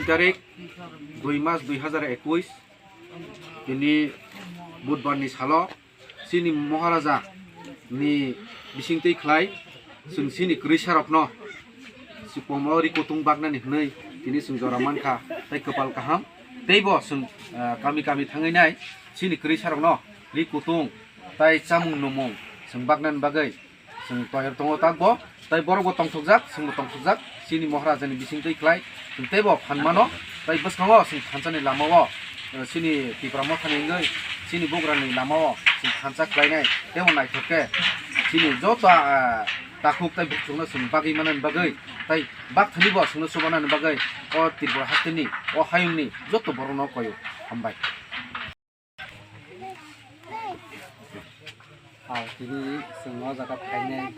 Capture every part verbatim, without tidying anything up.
Tarik dui mas dui hazar ekuis, tini Budbar ni salo chini Maharaja ni bisingtwi khlai chwng chini kwrwisarokno si komo ri kutung baknani hwnwi tini chwng jora mankha tei kwpal kaham teibo chwng, ah, kami kami thangwi nai chini kwrwisarokno ri kutung tei chamung numung chwng baknani bagwi chwng toyar tongo takbo, tei borokbo tongthokjak, chwngbo tongthokjak, chini Maharaja ni bisingtwi khlai chwng teibo phan mano, tei bwskango chwng thansa ni lama o, eh, chini Tipra Motha ni wngwi chini bugra ni lama o chwng thansa khlainai, teibo naithok khe chini joto, ah, takhuk tei bukhukno chwng bagwi manani bagwi, tei bakthani bo chwngno chubanani bagwi o Tripura haste ni, o hayung ni joto borokno koyo. Hambai. Hao, tini chwng o jaga phainai,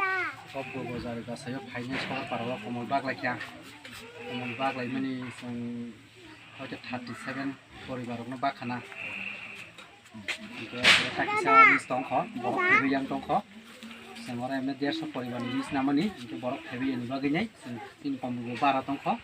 o Bogojari basaio phainai, Sohorpara o komol baklaikha. Komol baklaimani chwng hoite thirty seven poribar rokno bakhana. Hingke oro kaisa list tongkho, borok phaibai yang tongkho. Chwng oro emne derso poribar ni list namani, hingke borok phaibai yani bagwi nai, chwng tini komol bo bara tongkho.